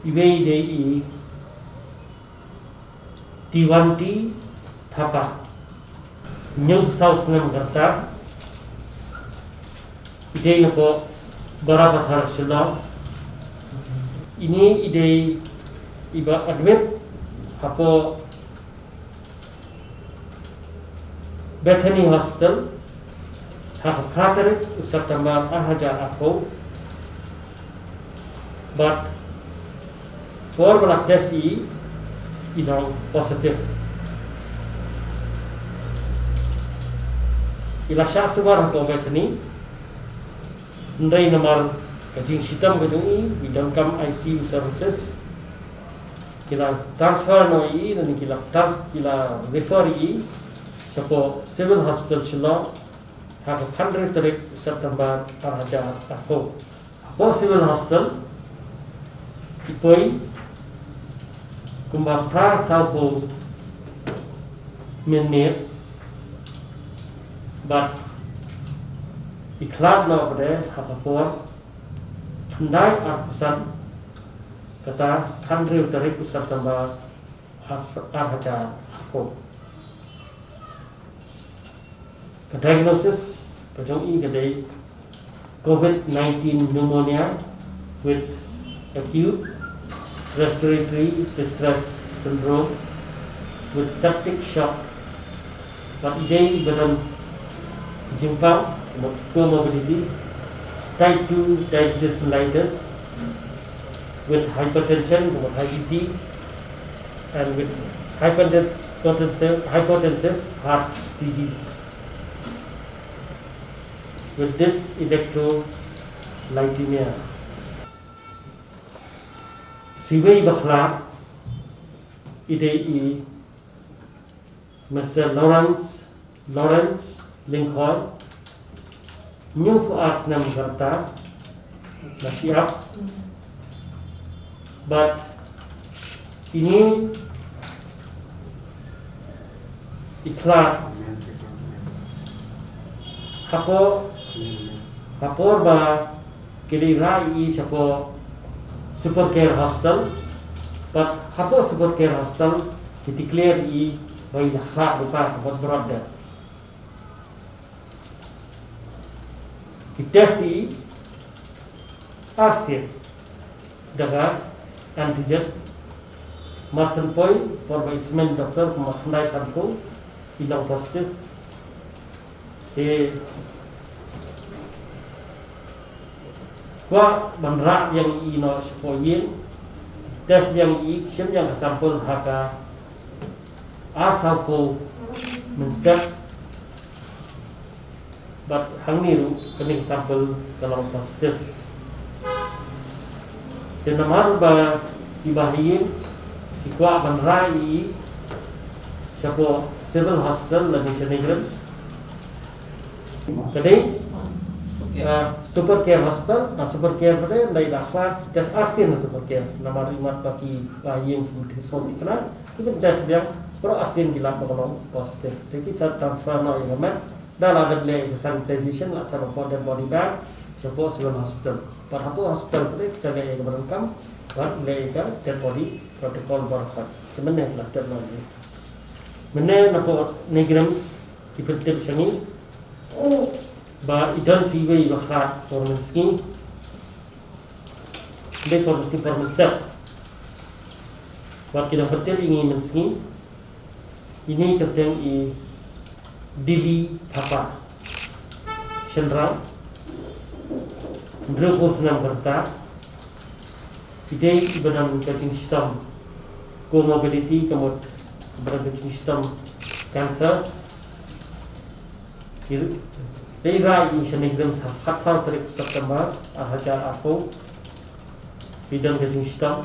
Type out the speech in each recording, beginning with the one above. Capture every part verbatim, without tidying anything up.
Iwei i dei i Tiwanti Thapa, hynñiewphew saw snem ka rta, i dei napoh Barapathar, Shillong. Ine i dei iba admit hapoh Bethany Hospital ha ka phra tarik u September ar hajar arphew. Bad por ba la test i, i long positive. I la shah sumar hapoh Bethany, hynrei namar ka jingshitom ka jong i, i donkam I C U services, ki la transfer noh i, lane ki la trans-, ki la refer i shapoh Civil Hospital Shillong ha ka khathynriew tarik September ar hajar arphew. Hapoh Civil Hospital i poi kumba phra sawphew minit, bad i khlad noh pat ha ka por khyndai arphew san, kata khathynriew tarik u September ar, ar hajar arphew. Ka diagnosis ka jong i ka dei COVID nineteen pneumonia with acute respiratory distress syndrome with septic shock. Bad i dei i ba don jingpang, comorbidities, type two diabetes mellitus, with hypertension, with high B P, and with hypertensive, hypertensive heart disease, with dys electrolytemia. Iwei i ba khlad i dei i Mister Lawrence, Lawrence Lyngkhoi, hynñiewphew ar snem ka rta, na shyiap. Bad ine i khlad hapoh, hapoh ba ki la rah i shapoh Super Care Hospital. Bad hapoh Super Care Hospital ki declare i ba i la khlad ruh ka, ka bad brought death. Ki test i arsien da ka antigen. Mar shen poi por ba examine doctor kumba khyndai sanphew, i long positive. Te kwah ban rah biang i noh shapoh ïing, test biang i, shim biang ka sample ha ka ar sawphew mynstep. Bad hangne ruh kane ka sample ka long positive. Te namar ba i ba ha ïing ki kwah ban rah i shapoh Civil Hospital lane sha NEIGRIHMS. Ka dei, ah, Super Care Hospital, na Super Care ka dei, dei da khlad, test arsien na Super Care. Namar imat ba ki ba ha ïing ki mut ki sngewthuh kane, ki ban test biang, baroh arsien ki lap ba ka long positive. Te ki sa transfer noh ïa ka met, da la dep leh ïa ka sanitization, la thep hapoh dead body bag shapoh Civil Hospital. Bad hapoh hospital pat ki sa leh ïa kaba donkam, bad leh ïa ka dead body protocol baroh. Te mynne la tep noh ïa. Mynne napoh NEIGRIHMS ki pyntip sha ngi ba i don sa iwei i ba khlad por mynsngi. Dei por mynsngi, por mynstep. Bad ki dang pyntip ïa ngi mynsngi. Ine i kyrteng i Dili Thapa. Shynrang, hynriewphew snem ka rta. I dei i ba don ka jingshitom comorbidity, ka mut ba don ka jingshitom cancer. Ki dei rah i sha NEIGRIHMS ha ka khatsaw tarik September ar hajar arphew. I don ka jingshitom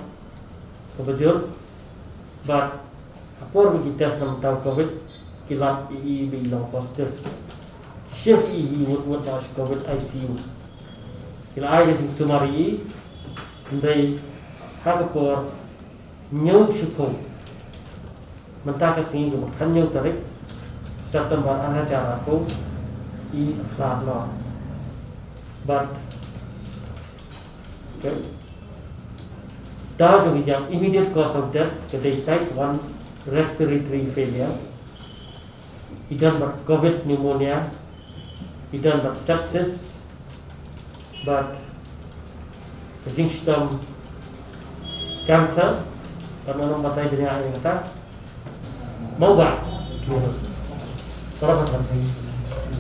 kaba jur. Bad ha por ba ki test na bynta u COVID, ki lap ïa i ba i long positive. Shift ïa i wut wut na sha COVID I C U. Ki la ai ka jingsumar ïa i, hynrei ha ka por hynñiew shiphew mynta ka sngi, ka mut hynñiew tarik September ar hajar arphew, i khlad noh. Bad, okay. Daw jong ki jam, immediate cause of death ka dei type one respiratory failure. I don bad COVID pneumonia, i don bad sepsis, bad ka jingshitom cancer, bad ngan ong batai bniah ïa kata. Mo ba. Para ka